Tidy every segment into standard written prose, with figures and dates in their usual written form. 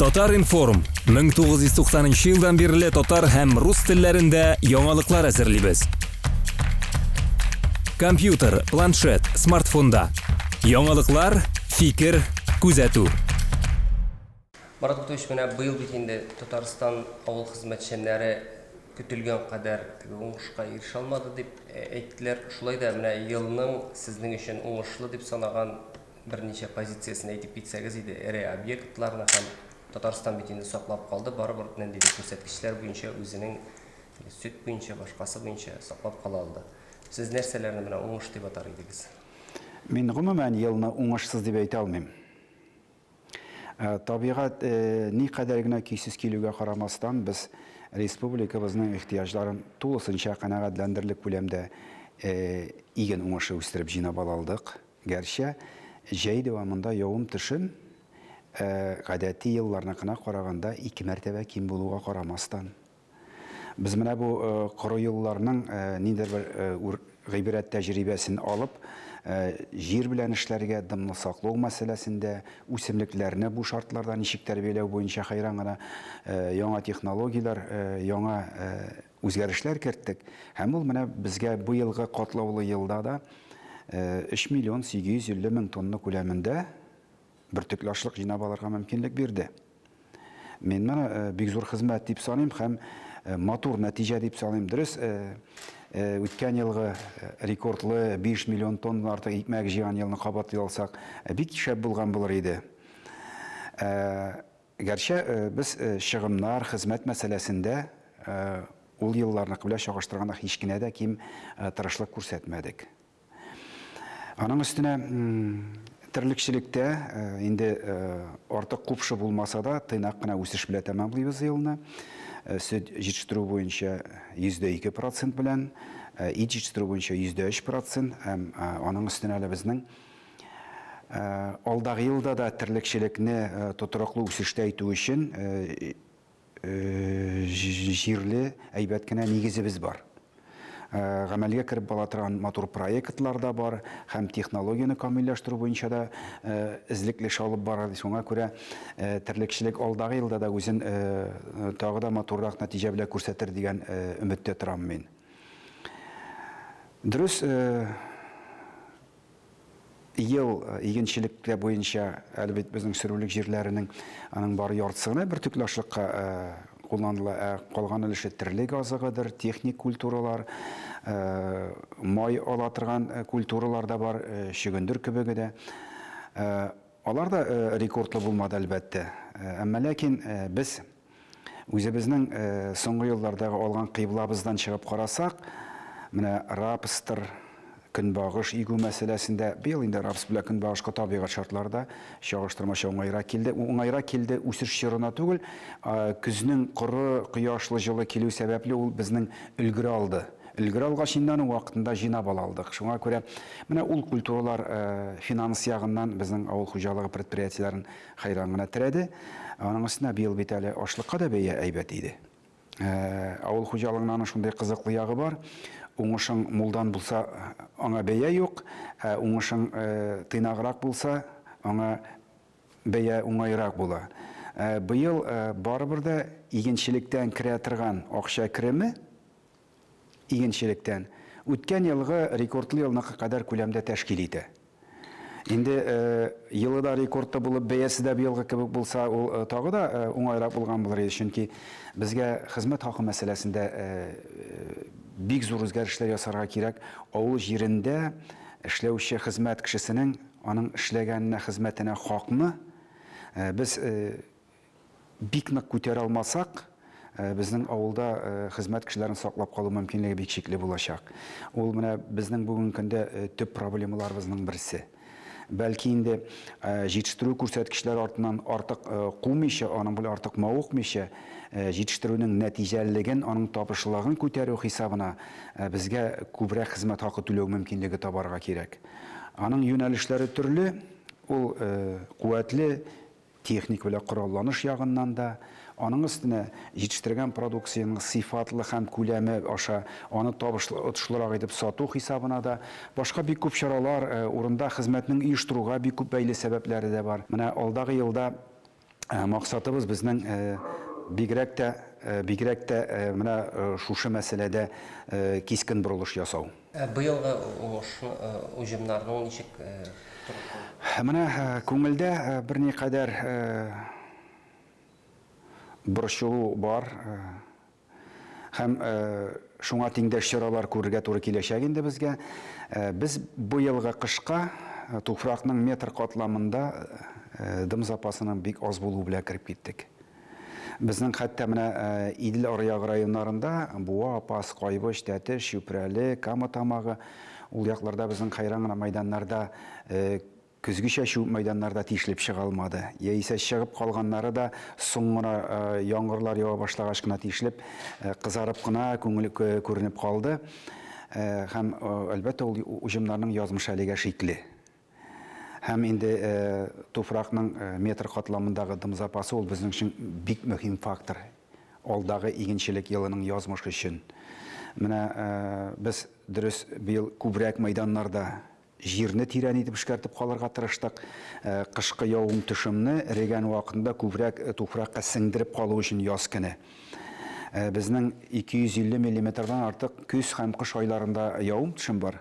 Татар-информ, 1990 нчы елдан бирле татар һәм рус телләрендә яңалыклар әзерлибез. Компьютер, планшет, смартфонда. Яңалыклар, фикер, күзәтү. Марат Кутович, менә быел бит инде Татарстан авыл хезмәтчәннәре көтелгән кадәр теге уңышка ирешә алмады дип әйттеләр. Шулай да менә елның сезнең өчен уңышлы дип санаган берничә позициясен әйтеп китсәгез иде, эре объектларны һәм Татарстан бит инде саклап калды, барыбер ниндидер күрсәткечләр буенча үзенең сөт буенча, башкасы буенча саклап кала алды. Сез нәрсәләрне менә уңыш дип атар идегез? Мин гомумән елны уңышсыз дип әйтә алмыйм. Табигать никадәр генә көйсез килүгә карамастан, без республикабызның ихтыяҗларын тулысынча канәгатьләндерерлек күләмдә иген уңышы үстереп җыйнап ала алдык. Гәрчә, җәй дәвамында явым-төшем гадәти елларныкына караганда ике мәртәбә ким булуга карамастан. Без менә бу коры елларның ниндидер бер гыйбрәт тәҗрибәсен алып, җир белән эшләргә, дымны саклау мәсьәләсендә, үсемлекләрне бу шартларда ничек тәрбияләү буенча хәйран гына яңа технологияләр, яңа үзгәрешләр керттек. Һәм ул менә безгә быелгы катлаулы елда да 3 миллион 850 мең тонна күләмендә бөртекле ашлык җыйнап алырга мөмкинлек бирде. Мин моны бик зур хезмәт дип саныйм һәм матур нәтиҗә дип саныйм. Дөрес, үткән елгы рекордлы 5 миллион тонна артык икмәк җыйган елны кабатлый алсак, бик шәп булган булыр иде. Гәрчә без чыгымнар, хезмәт мәсьәләсендә ул елларныкы белән чагыштырганда һич кенә дә ким тырышлык күрсәтмәдек. Аның өстенә терлекчелектә инде артык купшы булмаса да, тыйнак кына үсеш белән тәмамлыйбыз елны. Сөт җитештерү буенча 102 процент белән, ит җитештерү буенча 103 процент һәм аның өстенә әле безнең Алдагы елда да терлекчелекне тотрыклы үсештә итү өчен җирле әйбәт кенә нигезебез бар. Гамәлгә кереп бара торган матур проектлар да бар һәм технологияне камилләштерү буенча да эзлекле эш алып бара. Шуңа күрә терлекчелек алдагы елда да үзен тагы да матуррак нәтиҗә белән күрсәтер дигән өметтә торам мин. Дөрес, Ел игенчелектә буенча әле бит безнең сөрүлек җирләренең аның бары яртысы гына бөртекле ашлыкка кулланыла, ә калган өлеше терлек азыгыдыр, техник культуралар, май ала торган культуралар да бар, чөгендер кебеге дә. Алар да рекордлы булмады, әлбәттә. Әмма ләкин без Үзебезнең соңгы еллардагы алган кыйблабыздан чыгып карасак, менә рапстыр, көнбагыш игү мәсьәләсендә, быел инде рапс белән көнбагышка табигать шартлары да чагыштырмача уңайрак килде. Уңайрак килде үсеш чорына түгел, көзнең коры, кояшлы, җылы килү сәбәпле ул безнең өлгерә алды. Өлгерә алгач инде аны вакытында җыйнап ала алдык. Шуңа күрә менә ул культуралар финанс ягыннан безнең авыл хуҗалыгы предприятиеләрен Хәйран гына терәде. Аның өстенә быел бит әле ашлыкка да бәя әйбәт иде. Авыл хуҗалыгының аның шундый кызыклы ягы бар. Уңышың мулдан булса, аңа бәя юк, ә уңышың тыйнаграк булса, аңа бәя уңайрак була. Быел барыбер дә игенчелектән керә торган акча кереме игенчелектән үткән елгы рекордлы елныкы кадәр күләмдә тәшкил итә. Инде елы да рекордлы булып, бәясе дә быелгы кебек булса, ул тагы да уңайрак булган булыр иде, чөнки безгә хезмәт хакы мәсьәләсендә бик зур үзгәрешләр ясарга кирәк. Авыл җирендә эшләүче хезмәт кешесенең аның эшләгәненә, хезмәтенә хакны без бик нык күтәрә алмасак, безнең авылда хезмәт кешеләрен саклап калу мөмкинлеге бик шикле булачак. Ул менә безнең бүгенге көндә төп проблемаларыбызның берсе. Бәлки инде җитештерү күрсәткечләре артыннан артык кумыйча, аның белән артык мавыкмыйча, җитештерүнең нәтиҗәлелеген, аның табышлылыгын күтәрү хисабына безгә күбрәк хезмәт хакы түләү мөмкинлеге табарга кирәк. Аның юнәлешләре төрле, ул куәтле Техник белән коралланыш ягыннан да, аның өстенә җитештергән продукциянең сыйфатлы һәм күләме аша аны табышлы, отышлырак итеп сату хисабына да, башка бик күп чаралар, урында хезмәтнең оештыруга бик күп бәйле сәбәпләре дә бар. Менә алдагы елда Максатыбыз безнең бигрәк тә, бигрәк тә менә шушы мәсьәләдә кискен борылыш ясау. Ә быелгы уңыш, уҗымнарның ничек торышы? Менә күңелдә берникадәр борчылу бар. Һәм шуңа тиңдәш чаралар күрергә туры киләчәк инде безгә. Без быелгы кышка туфракның метр катламында дым запасының бик аз булуы белән кереп киттек. Безнең хәтта менә Идел аръягы районнарында, Буа, Апас, Кайбыч, Тәтеш, Чүпрәле, Кама Тамагы, ул якларда безнең хәйран гына мәйданнарда Көзге чәчү мәйданнарда тишелеп чыга алмады, яисә чыгып калганнары да соң гына, яңгырлар ява башлагач кына тишелеп, кызарып кына күңел күренеп калды. Һәм, әлбәттә, ул уҗымнарның язмышы әлегә шикле. Һәм инде туфракның метр катламындагы дым запасы ул безнең өчен бик мөһим фактор, алдагы игенчелек елының язмышы өчен. Менә без, дөрес, быел күбрәк мәйданнарда Җирне тирән итеп эшкәртеп калырга тырыштык. Кышкы явым-төшемне эрегән вакытында күбрәк туфракка сеңдереп калу өчен яз көне. Безнең 250 миллиметрдан артык көз һәм кыш айларында явым-төшем бар.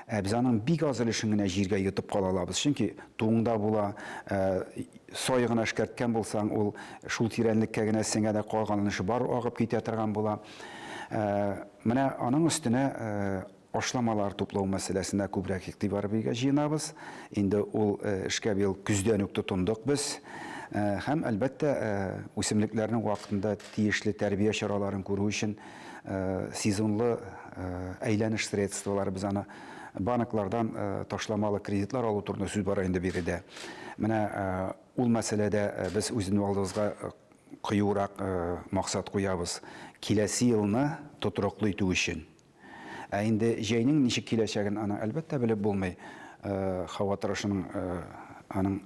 Ә без аның бик аз өлешен генә җиргә йотып кала алабыз. Чөнки туң да була, сай гына эшкәрткән булсаң, ул шул тирәнлеккә генә сеңә дә, калган өлеше бар агып китә торган була. Менә аның өстенә Ашламалар туплау мәсьәләсенә күбрәк игътибар бирергә җыенабыз. Инде ул эшкә быел көздән үк тотындык без. Һәм, әлбәттә, үсемлекләрнең вакытында тиешле тәрбия чараларын күрү өчен сезонлы әйләнеш средстволары, без аны банклардан ташламалы кредитлар алу турында сүз бара инде биредә. Менә ул мәсьәләдә без үзебезнең алдыбызга кыюрак максат куябыз, киләсе елны тотрыклы итү өчен. Ә инде җәйнең ничек киләчәген аны, әлбәттә, белеп булмый. Һава торышының аның,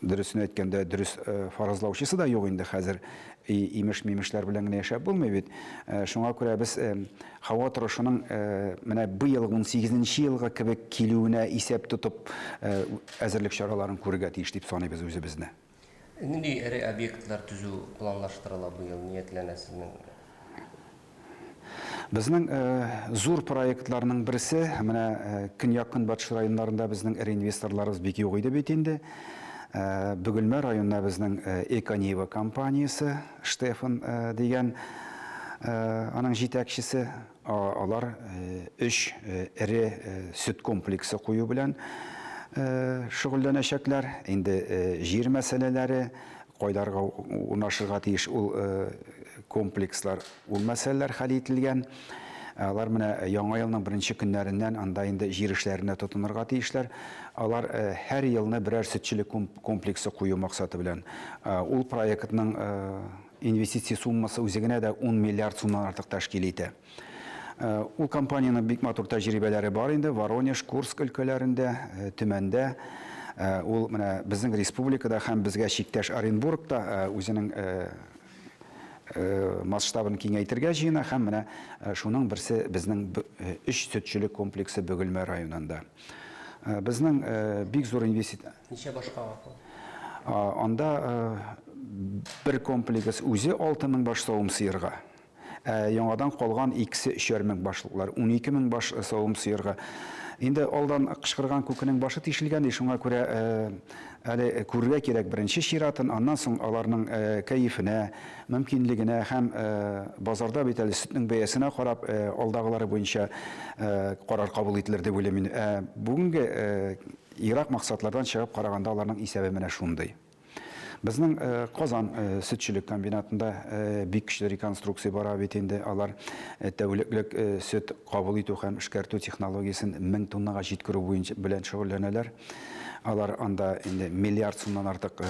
дөресен әйткәндә, дөрес фаразлаучысы да юк инде хәзер. Имеш-мимешләр белән генә яшәп булмый бит. Шуңа күрә без һава торышының менә быел унсигезенче елгы кебек килүенә исәп тотып әзерлек чараларын күрергә тиеш дип саныйбыз үзебезне. Нинди эре объектлар төзү планлаштырыла быел, ниятләнә сезнең? Безнең зур проектларның берсе, менә көньяк-көнбатыш районнарында безнең эре инвесторларыбыз бик юк иде бит инде. Бөгелмә районына безнең Эконива компаниясе, Штефан дигән аның җитәкчесе, Алар өч эре сөт комплексы кую белән шөгыльләнәчәкләр. Инде җир мәсьәләләре, кайларга урнашырга тиеш ул комплекслар, ул мәсьәләләр хәл ителгән. Алар менә яңа елның беренче көннәреннән анда инде җир эшләренә тотынырга тиешләр. Алар һәр елны берәр сөтчелек комплексы кую максаты белән. Ул проектның Инвестиция суммасы үзе генә дә ун миллиард сумнан артык тәшкил итә. Ул компаниянең бик матур тәҗрибәләре бар инде, Воронеж, Курск өлкәләрендә, Төмәндә. Ул менә безнең республикада һәм безгә чиктәш Оренбургта үзенең масштабын киңәйтергә җыена һәм менә шуның берсе безнең өч сөтчелек комплексы Бөгелмә районында. Безнең бик зур инвестиция. Ничә башка вакыт? Анда бер комплекс үзе 6000 баш савым сыерга. Ә яңадан калган икесе өчәр мең башлыклар, 12 мең баш савым сыерга. Инде алдан кычкырган күкенең башы тишелгән, ди, шуңа күрә әле күрергә кирәк беренче чиратын, аннан соң аларның кәефенә, мөмкинлегенә һәм базарда бит әле сөтнең бәясенә карап, алдагылары буенча карар кабул ителер дип уйлыйм мин. Ә бүгенге Ерак максатлардан чыгып караганда аларның исәбе менә шундый. Безнең Казан сөтчелек комбинатында бик көчле реконструкция бара бит инде. Алар тәүлеклек сөт кабул итү һәм эшкәртү технологиясен 1000 тоннага җиткерү буенча белән шөгыльләнәләр. Алар анда инде миллиард сумнан артык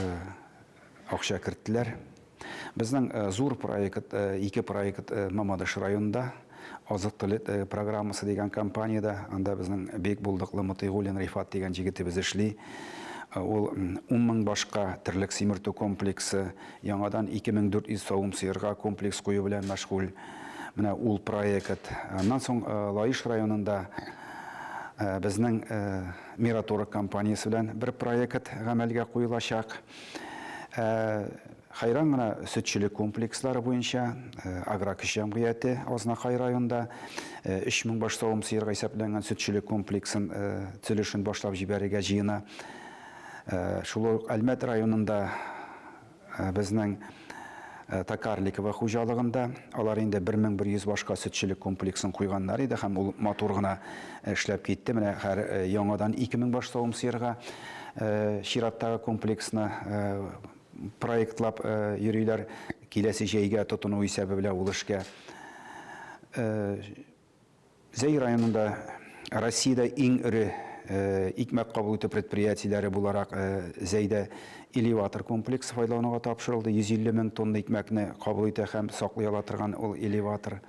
акча керттеләр. Безнең зур проект, ике проект Мамадыш районында, Азык-төлек программасы дигән компаниядә, анда безнең бик булдыклы Мотыйгуллин Рифат дигән җегетебез эшли. Ул 10 мең башка терлек симертү комплексы, яңадан 2400 савым сыерга комплекс кую белән мәшгуль. Менә ул проект. Аннан соң Лаеш районында безнең Мираторг компаниясе белән бер проект гамәлгә куелачак. Хәйран гына сөтчелек комплекслары буенча Агрокөч җәмгыяте Азнакай районында 3000 баш савым сыерга исәпләнгән сөтчелек комплексын төзелешен башлап җибәрергә җыена. Шул ук Әлмәт районында безнең Токарликово хуҗалыгында алар инде 1100 башка сөтчелек комплексын куйганнар иде һәм ул матур гына эшләп китте. Менә хәр яңадан 2000 баш савым сыерга чираттагы комплексны проектлап йөриләр. Киләсе җәйгә тотыну исәбе белән ул эшкә. Зәй районында Россиядә иң эре икмәк кабул итү предприятиеләре буларак Зәйдә элеватор комплексы файдалануга тапшырылды. 150 мең тонна икмәкне кабул итә һәм саклый ала торган ул элеватор.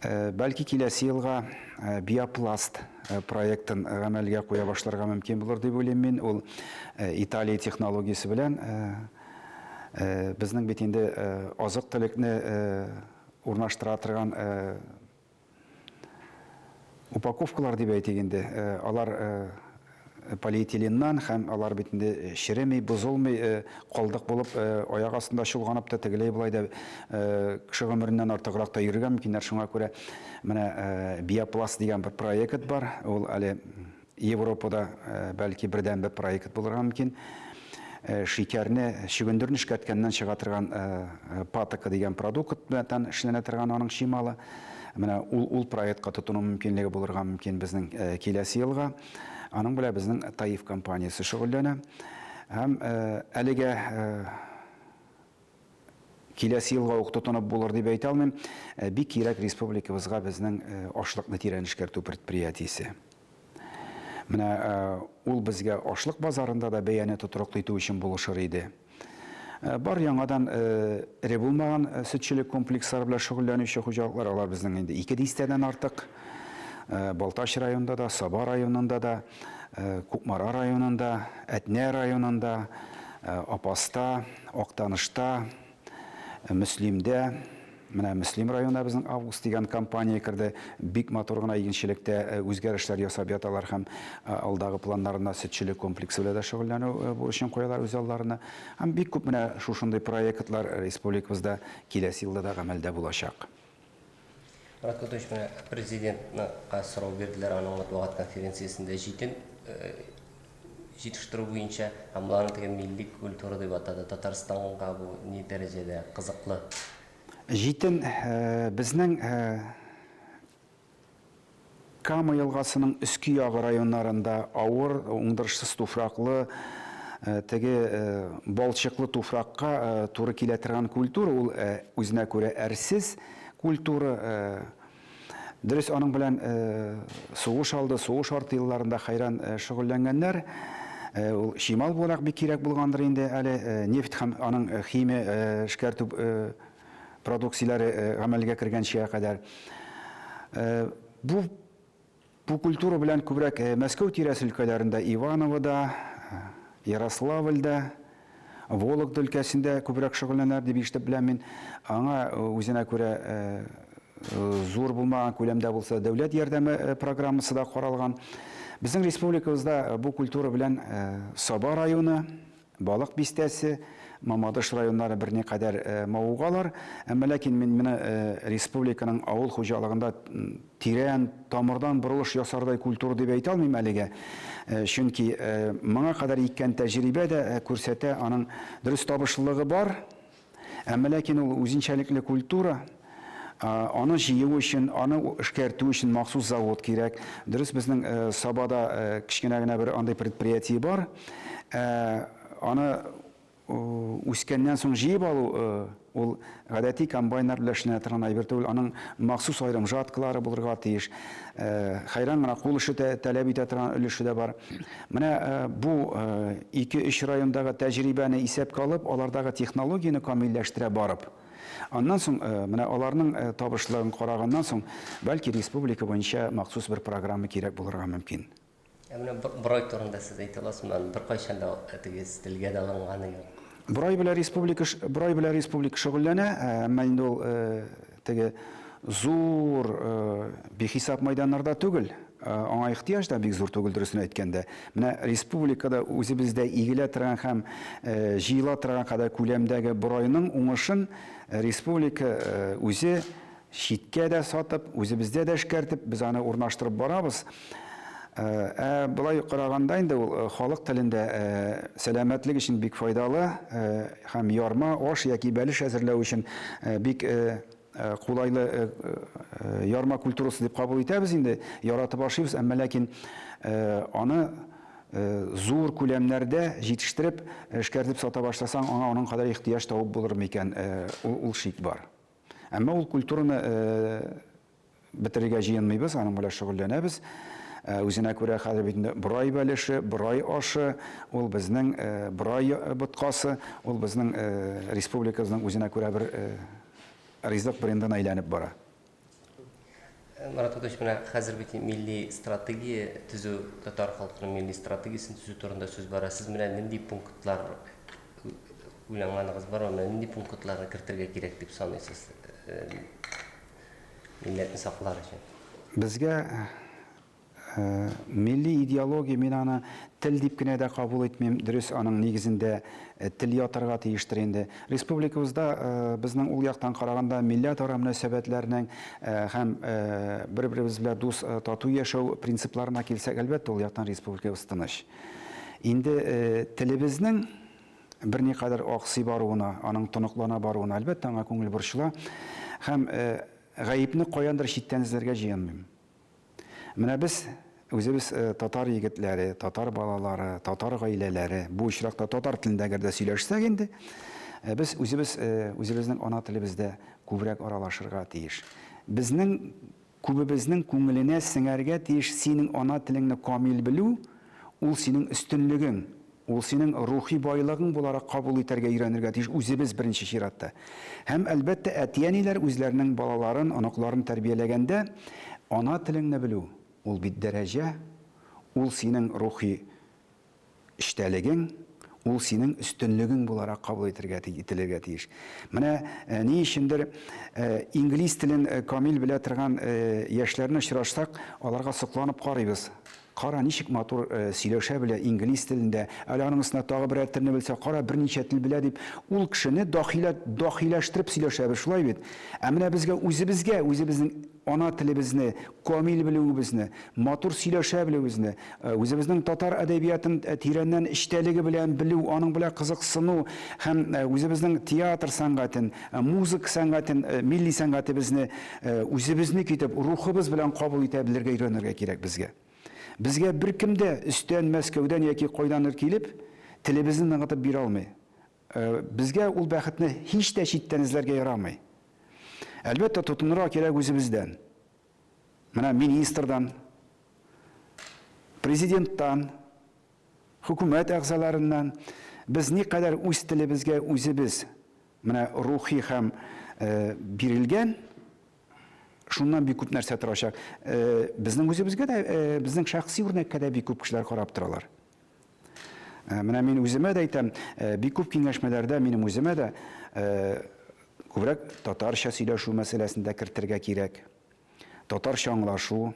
Бәлки киләсе елга Биопласт проектын гамәлгә куя башларга мөмкин булыр дип уйлыйм мин. Ул Италия технологиясе белән безнең бит инде азык-төлекне урнаштыра торган упаковкалар дип әйтик инде, алар полиэтиленнан һәм алар бит инде череми, бозылмый, калдык булып аяк астында чолганып та тегеләй-болай да кеше гомереннән артыграк та йөрергә мөмкиннәр. Шуңа күрә менә Биопласт дигән бер проект бар. Ул әле Европада, бәлки, бердәнбер проект булырга мөмкин. Шикәрне, чөгендерне эшкәрткәннән чыга торган патока дигән продукттан эшләнә торган аның чималы. Менә ул, ул проектка тотыну мөмкинлеге булырга мөмкин безнең киләсе елга. Аның белән безнең Таиф компаниясе шөгыльләнә. Һәм әлегә киләсе елга ук тотынып булыр дип әйтә алмыйм. Бик кирәк республикабызга безнең ашлыкны тирән эшкәртү предприятиесе. Менә ул безгә ашлык базарында да бәяне тотрыклы итү өчен булышыр иде. Бар яңадан эре булмаган сөтчелек комплекслары белән шөгыльләнүче хуҗалыклар, алар безнең инде ике дистәдән артык. Балтач районында да, Саба районында да, Кукмара районында, Әтнә районында, Апаста, Актанышта, Мөслимдә, менә Мөслим районына безнең Август дигән компания керде. Бик матур гына игенчелектә үзгәрешләр ясап яталар һәм алдагы планнарына сөтчелек комплексы белән дә шөгыльләнү бурычын куялар үз алларына. Һәм бик күп менә шушындый проектлар республикабызда киләсе елда да гамәлдә булачак. Марат Кутович, менә президентка сорау бирделәр аның матбугат конференциясендә җитен җитештерү буенча һәм ул аны теге милли культура дип атады. Татарстанга бу ни дәрәҗәдә кызыклы? Җитен безнең Кама елгасының өске ягы районнарында авыр, уңдырышсыз туфраклы, теге балчыклы туфракка туры килә торган культура, ул үзенә күрә әрсез культура. Дөрес, аның белән сугыш алды, сугыш арты елларында хәйран шөгыльләнгәннәр. Ул чимал буларак бик кирәк булгандыр инде әле, нефть һәм аның химия эшкәртү продукцияләре гамәлгә кергәнчегә кадәр. Бу бу культура белән күбрәк Мәскәү тирәсе өлкәләрендә, Ивановода, Ярославльдә, Вологда өлкәсендә күбрәк шөгыльләнәләр дип ишетеп беләм мин. Аңа үзенә күрә зур булмаган күләмдә булса да дәүләт ярдәме программасы да каралган. Безнең республикабызда бу культура белән Саба районы, Балык Бистәсе, Мамадыш районнары берникадәр мавыгалар. Әмма ләкин мин моны республиканың авыл хуҗалыгында тирән тамырдан борылыш ясардай культура дип әйтә алмыйм әлегә. Чөнки моңа кадәр иккән тәҗрибә дә күрсәтә, аның дөрес табышлылыгы бар, Әмма ләкин ул үзенчәлекле культура, аны җыю өчен, аны эшкәртү өчен махсус завод кирәк. Дөрес, безнең Сабада кечкенә генә бер андый предприятие бар. Аны үскәннән соң җыеп алу, ул гадәти комбайннар белән эшләнә торган әйбер түгел, аның махсус аерым жаткалары булырга тиеш. Хәйран гына кул эше таләп итә торган өлеше дә бар. Менә бу ике-өч райондагы тәҗрибәне исәпкә алып, алардагы технологияне камилләштерә барып, аннан соң менә аларның табышлыгын караганнан соң, бәлки республика буенча махсус бер программа кирәк булырга мөмкин. Ә менә борай турында сез әйтә аласызмы? Аны беркайчан да теге телгә дә алынганы юк. Борай белән республика борай белән республика шөгыльләнә, әмма инде ул теге зур бихисап мәйданнарда түгел. Аңа ихтыяҗ да бик зур түгел, дөресен әйткәндә. Менә республикада үзебездә игелә торган һәм җыела торган кадәр күләмдәге борайның уңышын республика үзе читкә дә сатып, үзебездә дә эшкәртеп, без аны урнаштырып барабыз. Ә болай караганда инде ул халык телендә сәламәтлек өчен бик файдалы һәм ярма, аш яки бәлеш әзерләү өчен бик кулайлы ярма культурасы дип кабул итәбез инде, яратып ашыйбыз, әмма ләкин аны зур күләмнәрдә җитештереп, эшкәртеп сата башласаң, аңа аның кадәр ихтыяҗ табып булыр микән, ул шик бар. Әмма ул культураны бетерергә җыенмыйбыз, аның белән шөгыльләнәбез. Үзенә күрә хәзер бит инде борай бәлеше, борай ашы, ул безнең борай боткасы, ул безнең республикабызның үзенә күрә бер ризык брендына әйләнеп бара. Марат Тотович, менә хәзер бит милли стратегия төзү, татар халкының милли стратегиясен төзү турында сүз бара. Сез менә нинди пунктлар уйланганыгыз бармы? Менә нинди пунктларны кертергә кирәк дип саныйсыз? Милләтне саклар өчен. Безгә милли идеология, мин аны тел дип кенә дә кабул итмим, дөрес, аның нигезендә тел ятарга тиештер инде. Республикабызда безнең ул яктан караганда милләтара мөнәсәбәтләрнең һәм бер-беребез белән дус, тату яшәү принципларына килсәк, әлбәттә, ул яктан республикабыз тыныч. Инде телебезнең берникадәр аксый баруына, аның тоныклана баруына, әлбәттә, аңа күңел борчыла. Һәм гаепне каяндыр читтән эзләргә җыенмыйм. Менә без үзебез татар егетләре, татар балалары, татар гаиләләре, бу очракта татар телендә әгәр дә сөйләшсәк инде, без үзебез үзебезнең ана телебездә күбрәк аралашырга тиеш. Безнең күбебезнең күңеленә сеңәргә тиеш синең ана телеңне камил белү, ул синең өстенлегең, ул синең рухи байлыгың буларак кабул итәргә өйрәнергә тиеш үзебез беренче чиратта. Һәм, әлбәттә, әти-әниләр үзләренең балаларын, оныкларын тәрбияләгәндә, ана телеңне белү, ул бит дәрәҗә, ул синең рухи эчтәлегең, ул синең өстенлегең буларак кабул итергә ителергә тиеш. Менә ни өчендер инглиз телен камил белә торган яшьләрне очрашсак, аларга сокланып карыйбыз. Кара, ничек матур сөйләшә белә инглиз телендә, әле аның өстенә тагы берәр телне белсә, кара, берничә тел белә дип, ул кешене дахилә, дахиләштереп сөйләшәбез, шулай бит? Ә менә безгә үзебезгә, үзебезнең ана телебезне камил белүебезне, матур сөйләшә белүебезне, үзебезнең татар әдәбиятын тирәннән эчтәлеге белән белү, аның белән кызыксыну һәм үзебезнең театр сәнгатен, музыка сәнгатен, милли сәнгатебезне Үзебезнеке итеп, рухыбыз белән кабул итә белергә өйрәнергә кирәк безгә. Безгә беркем дә өстән, Мәскәүдән яки кайдандыр килеп, телебезне ныгытып бирә алмый. Безгә ул бәхетне һич тә читтән эзләргә ярамый. Әлбәттә, тотынырга кирәк үзебездән. Менә министрдан, президенттан, хөкүмәт әгъзаларыннан без никадәр үз телебезгә үзебез Менә рухи һәм бирелгән, шуннан бик күп нәрсә торачак. Безнең үзебезгә дә, безнең шәхси үрнәккә дә бик күп кешеләр карап торалар. Менә мин үземә дә әйтәм, бик күп киңәшмәләрдә минем үземә дә күбрәк татарча сөйләшү мәсьәләсен дә кертергә кирәк. Татарча аңлашу,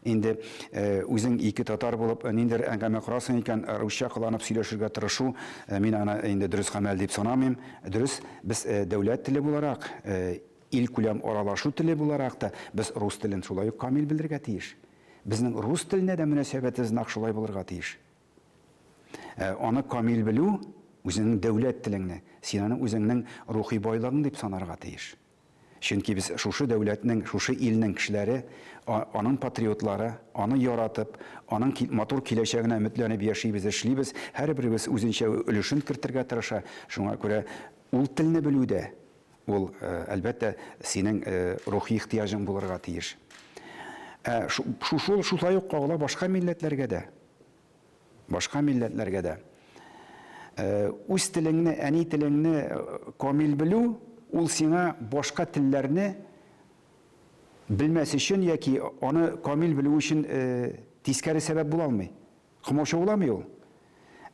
Инде үзең ике татар булып ниндидер әңгәмә корасың икән, русча кыланып сөйләшергә тырышу, мин аны инде дөрес гамәл дип санамыйм. Дөрес, без дәүләт теле буларак, илкүләм аралашу теле буларак та без рус телен шулай ук камил белергә тиеш. Безнең рус теленә дә мөнәсәбәтебез нәкъ шулай булырга тиеш. Аны камил белү, үзеңнең дәүләт телеңне, син аны үзеңнең рухи байлыгың дип санарга тиеш. Чөнки без шушы дәүләтнең, шушы илнең кешеләре, аның патриотлары, аны яратып, аның матур киләчәгенә өметләнеп яшибез, эшлибез, һәрберебез үзенчә өлешен кертергә тырыша. Шуңа күрә ул телне белү дә, ул, әлбәттә, синең рухи ихтыяҗың булырга тиеш. Ә шушы ул шулай ук кагыла башка милләтләргә дә. Башка милләтләргә дә. Үз телеңне, әни телеңне камил белү, ул сиңа башка телләрне белмәс өчен яки аны камил белү өчен тискәре сәбәп була алмый. Комачауламый ул.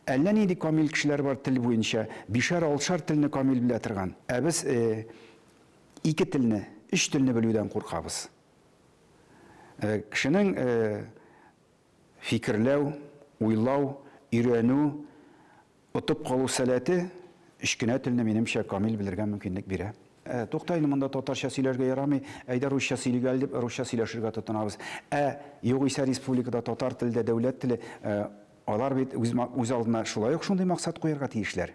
Әллә нинди камил кешеләр бар тел буенча, бишәр-алтышар телне камил белә торган. Ә без ике телне, өч телне белүдән куркабыз. Кешенең фикерләү, уйлау, өйрәнү, отып калу сәләте өч кенә телне, минемчә, камил белергә мөмкинлек бирә. Тукта инде, монда татарча сөйләргә ярамый, әйдә русча сөйлик әле дип, русча сөйләшергә тотынабыз. Ә югыйсә республикада татар теле дә дәүләт теле, алар бит үз үз алдына шулай ук шундый максат куярга тиешләр.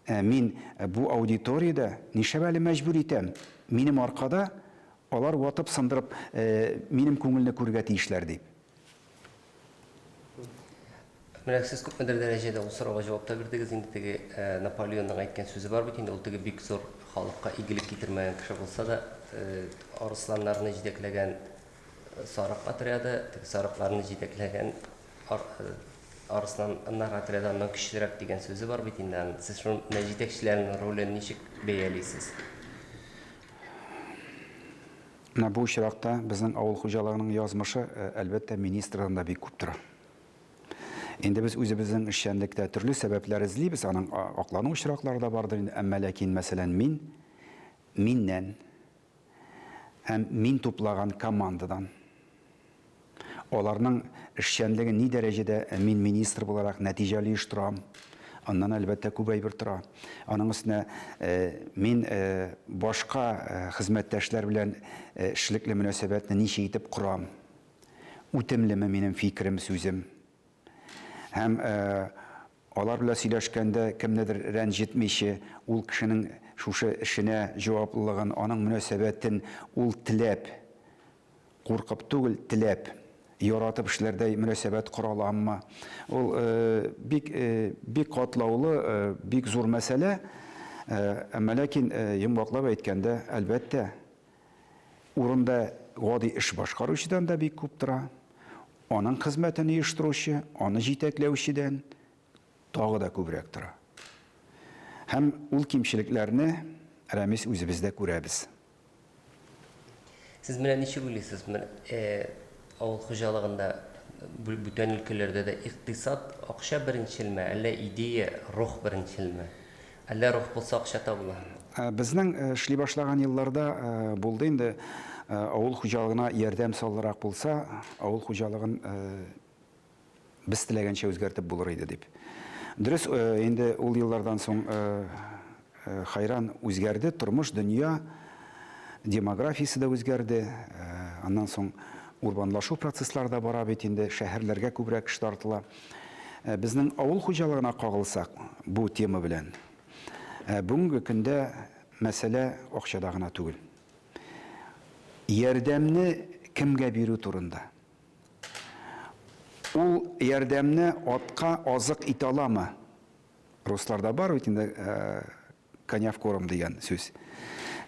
Ә мин бу аудиториядә нишләп әле мәҗбүр итәм? Минем аркада алар ватып, сындырып, минем күңелне күрергә тиешләр дип. Менә сез күпмедер дәрәҗәдә ул сорауга җавап та бирдегез инде теге Наполеонның әйткән сүзе бар бит инде, ул теге бик зур халыкка игелек китермәгән кеше булса да, арысланнарны җитәкләгән сарык отряды, теге сарыкларны җитәкләгән арысланнар отряды аннан көчлерәк дигән сүзе бар бит инде аның. Сез шуны менә җитәкчеләрнең ролен ничек бәялисез? Менә бу очракта безнең авыл хуҗалыгының язмышы, әлбәттә, министрдан да бик күп тора. Инде без үзебезнең эшчәнлектә төрле сәбәпләр эзлибез, аның аклану очраклары да бардыр инде, әмма ләкин, мәсәлән, мин, миннән һәм мин туплаган командадан, аларның эшчәнлеген ни дәрәҗәдә мин министр буларак нәтиҗәле оештырам, аннан, әлбәттә, күп әйбер тора. Аның өстенә мин башка хезмәттәшләр белән эшлекле мөнәсәбәтне ничек итеп корам, Үтемлеме минем фикерем, сүзем? Һәм алар белән сөйләшкәндә кемнедер рәнҗетмичә, ул кешенең шушы эшенә җаваплылыгын, аның мөнәсәбәтен ул теләп, куркып түгел, теләп, яратып эшләрдәй мөнәсәбәт кора аламмы? Ул бик, бик катлаулы, бик зур мәсьәлә. Әмма ләкин йомгаклап әйткәндә, әлбәттә, Урында гади эш башкаручыдан да бик күп тора. Аның хезмәтен оештыручы, аны җитәкләүчедән тагы да күбрәк тора. Һәм ул кимчелекләрне, Рәмис, үзебез дә күрәбез. Сез менә ничек уйлыйсыз, менә авыл хуҗалыгында, бүтән өлкәләрдә дә икътисад, акча беренчелме, әллә идея, рух беренчелме? Әллә рух булса акча табыла? Безнең эшли башлаган елларда булды инде, авыл хуҗалыгына ярдәм саллырак булса, авыл хуҗалыгын без теләгәнчә үзгәртеп булыр иде дип. Дөрес, инде ул еллардан соң хәйран үзгәрде тормыш, дөнья, демографиясе дә үзгәрде. Аннан соң урбанлашу процесслары да бара бит инде, шәһәрләргә күбрәк кеше тартыла. Безнең авыл хуҗалыгына кагылсак, бу тема белән, бүгенге көндә мәсьәлә акчада гына түгел. Ярдәмне кемгә бирү турында. Ул ярдәмне атка азык итә аламы? Русларда бар бит инде коня в корм дигән сүз.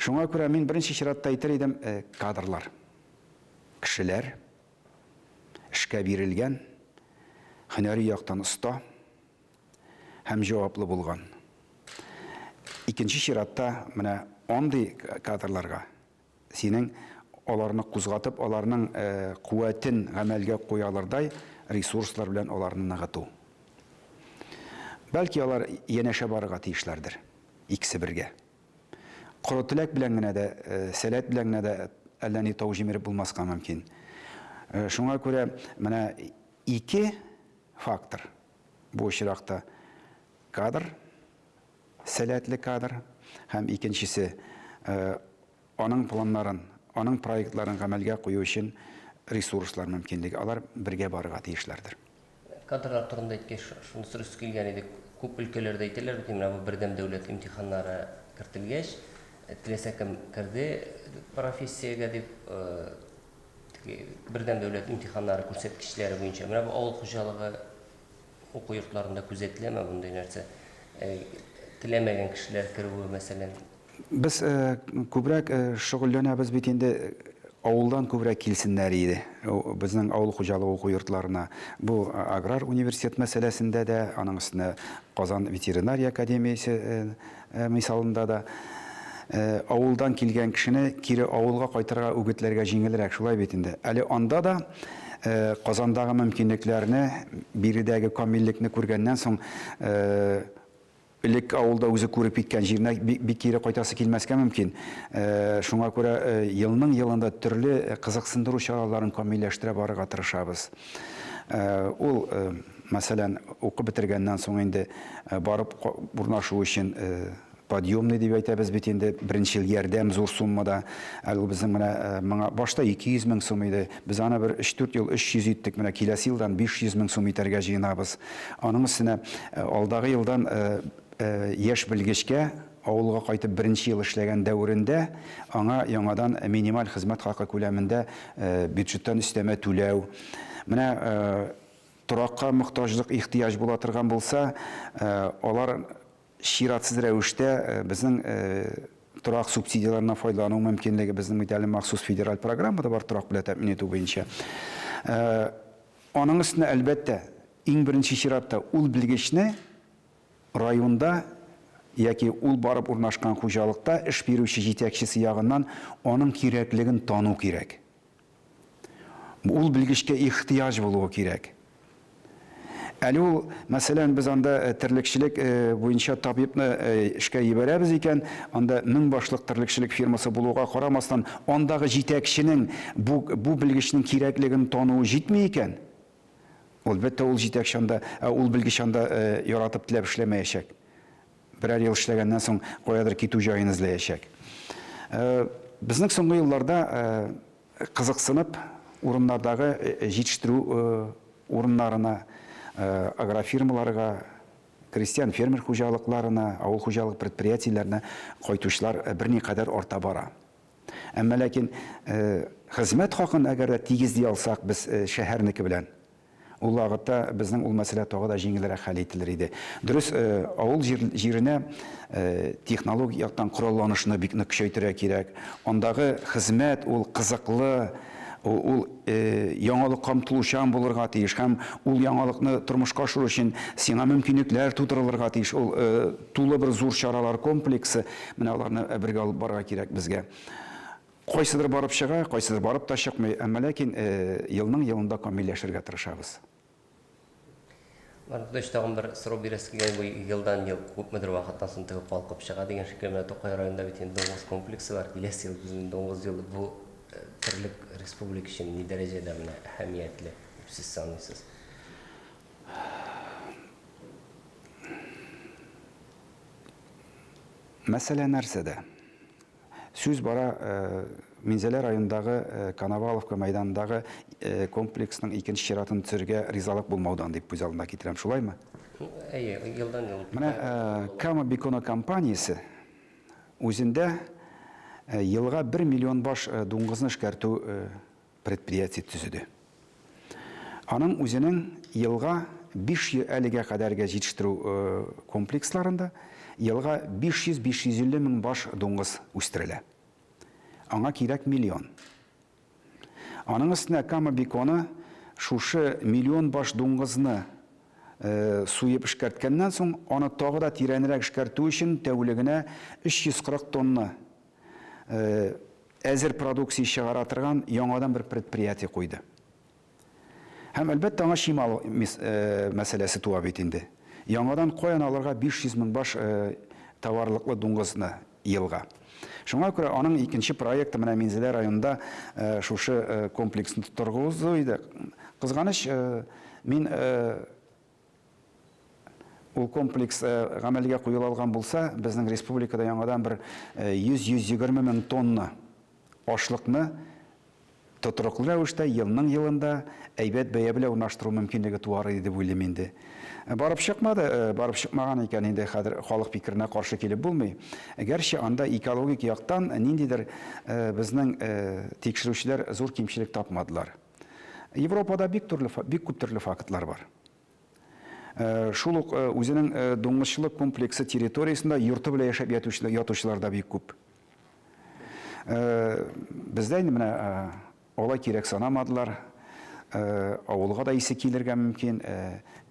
Шуңа күрә мин беренче чиратта әйтер идем, кадрлар, кешеләр, эшкә бирелгән, һөнәри яктан оста һәм җаваплы булган. Икенче чиратта менә андый кадрларга синең аларны кузгатып, аларның куәтен гамәлгә куя алырдай ресурслар белән аларны ныгыту. Бәлки алар янәшә барырга тиешләрдер, икесе бергә. Коры теләк белән генә дә, сәләт белән генә дә әллә ни тау җимереп булмаска мөмкин. Шуңа күрә менә ике фактор бу очракта кадр, сәләтле кадр һәм икенчесе аның планнарын, аның проектларын гамәлгә кую өчен ресурслар мөмкинлеге. Алар бергә барырга тиешләрдер. Кадрлар турында әйткәч, шуны сорыйсы килгән иде. Күп өлкәләрдә әйтәләр бит, менә бу бердәм дәүләт имтиханнары кертелгәч, теләсә кем керде профессиягә дип, теге бердәм дәүләт имтиханнары күрсәткечләре буенча. Менә бу авыл хуҗалыгы уку йортларында күзәтеләме мондый нәрсә? Теләмәгән кешеләр керүе, мәсәлән. Без күбрәк шөгыльләнәбез бит инде авылдан күбрәк килсеннәр иде безнең авыл хуҗалыгы уку йортларына. Бу аграр университет мәсьәләсендә дә, аның өстенә Казан ветеринария академиясе мисалында да авылдан килгән кешене кире авылга кайтырга үгетләргә җиңелрәк, шулай бит инде. Әле анда да Казандагы мөмкинлекләрне, биредәге камиллекне күргәннән соң. Элек авылда үзе күреп киткән җиренә бик кире кайтасы килмәскә мөмкин. Шуңа күрә елның-елында төрле кызыксындыру чараларын камилләштерә барырга тырышабыз. Ул, мәсәлән, укып бетергәннән соң инде барып урнашу өчен подъемный дип әйтәбез бит инде, беренчел ярдәм зур суммада. Әле ул безнең менә моңа башта 200 мең сум иде. Без аны бер өч-дүрт ел 300 иттек, менә киләсе елдан 500 мең сум итәргә җыенабыз. Аның өстенә алдагы елдан яшь белгечкә авылга кайтып беренче ел эшләгән дәверендә аңа яңадан минималь хезмәт хакы күләмендә бюджеттан өстәмә түләү. Менә торакка мохтаҗлык, ихтыяҗ була торган булса, алар чиратсыз рәвештә безнең торак субсидияләреннән файдалану мөмкинлеге, безнең бит әле махсус федераль программа да бар торак белән тәэмин итү буенча. Аның өстенә, әлбәттә, иң беренче чиратта ул белгечне районда яки ул барып урнашкан хуҗалыкта эш бирүче җитәкчесе ягыннан аның кирәклеген тану кирәк. Ул белгечкә ихтыяҗ булуы кирәк. Әле ул, мәсәлән, без анда терлекчелек буенча табибны эшкә җибәрәбез икән, анда 1000 башлык терлекчелек фирмасы булуга карамастан, андагы җитәкченең бу, бу белгечнең кирәклеген тануы җитми икән, әлбәттә, ул җитәкче анда, ул белгеч анда яратып, теләп эшләмәячәк. Берәр ел эшләгәннән соң каядыр китү җаен эзләячәк. Безнең соңгы елларда кызыксынып урыннардагы җитештерү урыннарына, агрофирмаларга, крестьян-фермер хуҗалыкларына, авыл хуҗалык предприятиеләренә кайтучылар берникадәр арта бара. Әмма ләкин хезмәт хакын әгәр дә тигезли алсак без шәһәрнеке белән, Ул вакытта безнең ул мәсьәлә тагы да җиңелрәк хәл ителер иде. Дөрес, авыл җиренә технологик яктан коралланышны бик нык көчәйтергә кирәк. Андагы хезмәт ул кызыклы, ул яңалыкка омтылучан булырга тиеш һәм ул яңалыкны тормышка ашыру өчен сиңа мөмкинлекләр тудырылырга тиеш. Ул тулы бер зур чаралар комплексы, менә аларны бергә алып барырга кирәк безгә. Кайсыдыр барып чыга, кайсыдыр барып та чыкмый, әмма ләкин елның елында камилләшергә тырышабыз. Марат Петрович, тагын бер сорау бирәсе килгән, бу елдан-ел күпмедер вакыттан соң теге калкып чыга дигән шикелле, менә Тукай районында бит инде дуңгыз комплексы бар, киләсе ел безнең дуңгыз елы, бу терлек республика өчен ни дәрәҗәдә менә әһәмиятле дип сез саныйсыз? Мәсьәлә нәрсәдә? Сүз бара Минзәлә районындагы Коноваловка мәйданындагы комплексның икенче чиратын төзергә ризалык булмаудан дип күз алдына китерәм, шулаймы? Әйе, елдан-ел. Менә Кама Бекона компаниясе үзендә елга бер миллион баш дуңгызны эшкәртү предприятие төзеде. Аның үзенең елга 500 әлегә кадәрге җитештерү комплексларында елга 500-550 мең баш дуңгыз үстерелә. Аңа кирәк миллион. Аның өстенә Кама беконы шушы миллион баш дуңгызны суеп эшкәрткәннән соң, аны тагы да тирәнрәк эшкәртү өчен тәүлегенә 340 тонна әзер продукция чыгара торган яңадан бер предприятие куйды. Һәм, әлбәттә, аңа чимал мәсьәләсе туа бит инде. Яңадан каян алырга 500 мең баш товарлыклы дуңгызны елга? Шуңа күрә аның икенче проекты менә Минзәлә районында шушы комплексны торгызу иде. Кызганыч, мин Ул комплекс гамәлгә куела алган булса, безнең республикада яңадан бер 100-120 мең тонна ашлыкны тотрыклы рәвештә елның-елында әйбәт бәя белән урнаштыру мөмкинлеге туар иде дип уйлыйм инде. Барып чыкмады, барып чыкмаган икән инде хәзер халык фикеренә каршы килеп булмый. Гәрчә анда экологик яктан ниндидер безнең тикшерүчеләр зур кимчелек тапмадылар. Европада бик төрле, бик күп төрле фактлар бар. Шул ук үзенең дуңгызчылык комплексы территориясендә йорты белән яшәп ятучылар да бик күп. Бездә инде менә алай кирәк санамадылар. Авылга да исе килергә мөмкин,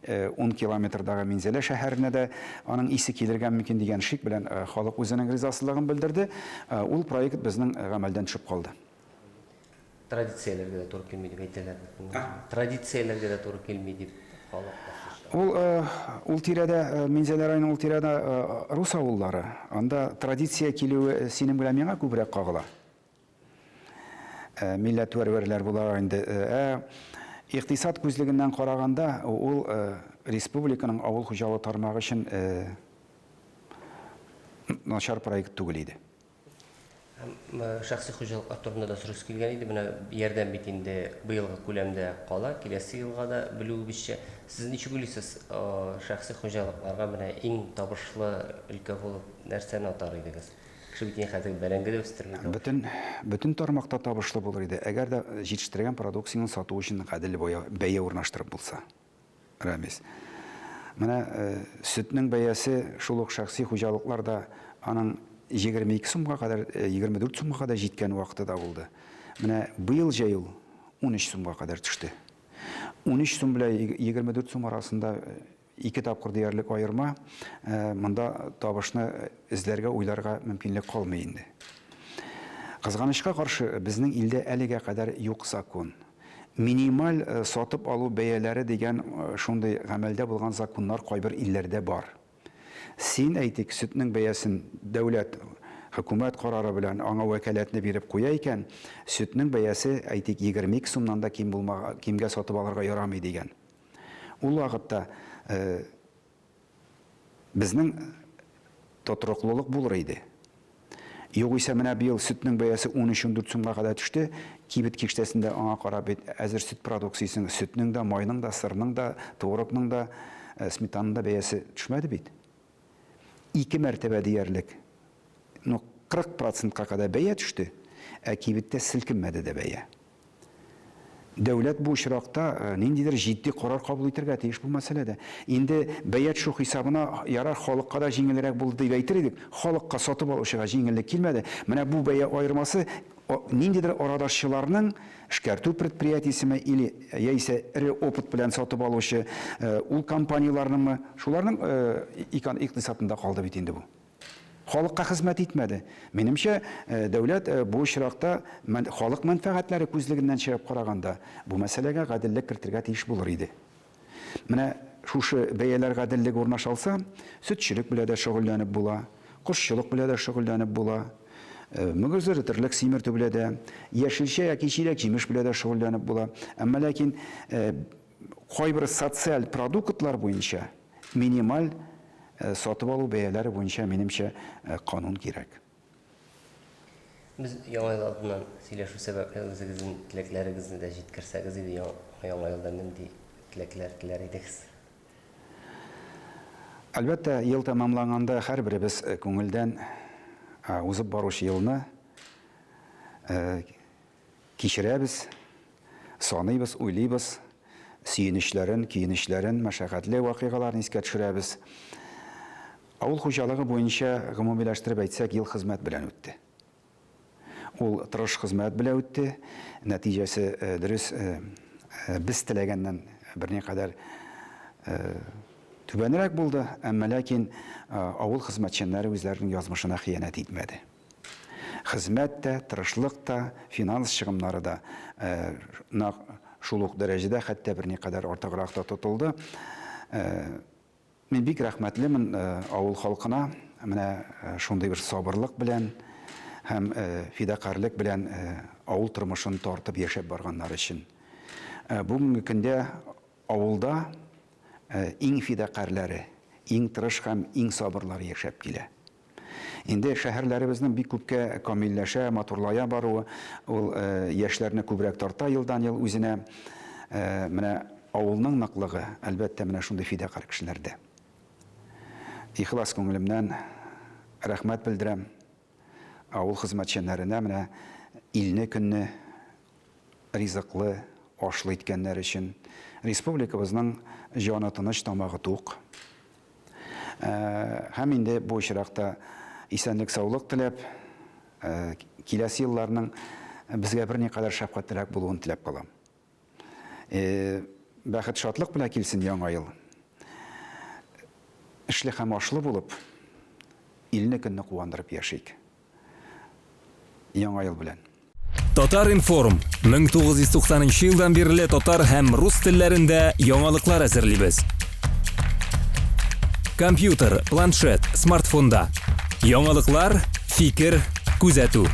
10 километрдагы Минзәлә шәһәренә дә аның исе килергә мөмкин дигән шик белән халык үзенең ризасызлыгын белдерде. Ул проект безнең гамәлдән төшеп калды. Традицияләргә дә туры килми дип әйтәләр бит. Традицияләргә дә туры килми дип халык башлыча. Ул ул тирәдә, Минзәлә районы ул тирәдә рус авыллары. Анда традиция килүе синең белән миңа күбрәк кагыла. Милләтпәрвәрләр буларак инде. Ә икътисад күзлегеннән караганда, ул республиканың авыл хуҗалыгы тармагы өчен начар проект түгел иде. Һәм шәхси хуҗалыклар турында да сорыйсы килгән иде. Менә ярдәм бит инде быелгы күләмдә кала, киләсе елга да белүебезчә. Сез ничек уйлыйсыз, шәхси хуҗалыкларга менә иң табышлы өлкә булып нәрсәне атар идегез? Кеше бит инде хәзер бәрәңге дә үстерми. Бөтен, бөтен тармакта табышлы булыр иде, әгәр дә җитештергән продукцияңне сату өчен гадел бәя урнаштырып булса. Рәмис. Менә сөтнең бәясе шул ук шәхси хуҗалыкларда аның 22 сумга кадәр, 24 сумга кадәр җиткән вакыты да булды. Менә быел җәй ул 13 сумга кадәр төште. 13 сум белән 24 сум арасында ике тапкыр диярлек аерма, монда табышны эзләргә, уйларга мөмкинлек калмый инде. Кызганычка каршы, безнең илдә әлегә кадәр юк закон. Минималь сатып алу бәяләре дигән шундый гамәлдә булган законнар кайбер илләрдә бар. Син, әйтик, сөтнең бәясен дәүләт, хөкүмәт карары белән аңа вәкаләтне биреп куя икән, сөтнең бәясе, әйтик, 22 сумнан да ким булмага, кимгә сатып алырга ярамый дигән. Ул вакытта Безнең тотрыклылык булыр иде. Югыйсә менә быел сөтнең бәясе 13-14 сумга кадәр төште, кибет киштәсендә аңа карап бит әзер сөт продукциясенең, сөтнең дә, майның да, сырның да, творогның да, сметаның да бәясе төшмәде бит. Ике мәртәбә диярлек, ну, 40 процентка кадәр бәя төште, ә кибеттә селкенмәде дә бәя. Дәүләт бу очракта ниндидер җитди карар кабул итәргә тиеш бу мәсьәләдә. Инде бәя төшү хисабына ярар, халыкка да җиңелрәк булды дип әйтер идек. Халыкка, сатып алучыга җиңеллек килмәде. Менә бу бәя аермасы ниндидер арадашчыларның, эшкәртү предприятиесеме или яисә эре опыт белән сатып алучы ул компанияләрнеңме, шуларның икътисадында калды бит инде бу. Халыкка хезмәт итмәде. Минемчә, дәүләт бу очракта халык мәнфәгатьләре күзлегеннән чыгып караганда, бу мәсьәләгә гаделлек кертергә тиеш булыр иде. Менә шушы бәяләр гаделлеге урнаша алса, сөтчелек белән дә шөгыльләнеп була, кошчылык белән дә шөгыльләнеп була, мөгезле терлек симертү белән дә, яшелчә яки җиләк-җимеш белән дә шөгыльләнеп була. Әмма ләкин кайбер социаль продуктлар буенча минималь сатып алу бәяләре буенча, минемчә, канун кирәк. Без Яңа ел алдыннан сөйләшү сәбәпле үзегезнең теләкләрегезне дә җиткерсәгез иде, Яңа елда нинди теләкләр теләр идегез? Әлбәттә, ел тәмамланганда һәрберебез күңелдән узып баручы елны Кичерәбез, саныйбыз, уйлыйбыз, сөенечләрен, көенечләрен, мәшәкатьле вакыйгаларын искә төшерәбез. Авыл хуҗалыгы буенча, гомумиләштереп әйтсәк, ел хезмәт белән үтте. Ул тырыш хезмәт белән үтте. Нәтиҗәсе, дөрес, без теләгәннән берникадәр түбәнрәк булды, әмма ләкин авыл хезмәтчәннәре үзләренең язмышына хыянәт итмәде. Хезмәт тә, тырышлык та, финанс чыгымнары да нәкъ шул ук дәрәҗәдә, хәтта берникадәр артыграк та тотылды. Мин бик рәхмәтлемен авыл халкына, менә шундый бер сабырлык белән һәм фидакарьлек белән авыл тормышын тартып яшәп барганнары өчен. Бүгенге көндә авылда иң фидакарьләре, иң тырыш һәм иң сабырлары яшәп килә. Инде шәһәрләребезнең бик күпкә камилләшә, матурлая баруы, ул яшьләрне күбрәк тарта елдан-ел үзенә. Менә авылның ныклыгы, әлбәттә, менә шундый фидакарь кешеләрдә. Ихлас күңелемнән рәхмәт белдерәм авыл хезмәтчәннәренә, менә илне-көнне ризыклы, ашлы иткәннәре өчен. Республикабызның җаны тыныч, тамагы тук. Һәм инде бу очракта исәнлек-саулык теләп, киләсе елларның безгә берникадәр шәфкатьлерәк булуын теләп калам. Бәхет-шатлык белән килсен яңа ел. Эшле һәм ашлы булып, илне-көнне куандырып яшик. Яңа ел белән! Татар-информ, 1990 нчы елдан бирле татар һәм рус телләрендә яңалыклар әзерлибез. Компьютер, планшет, смартфонда. Яңалыклар, фикер, күзәтү.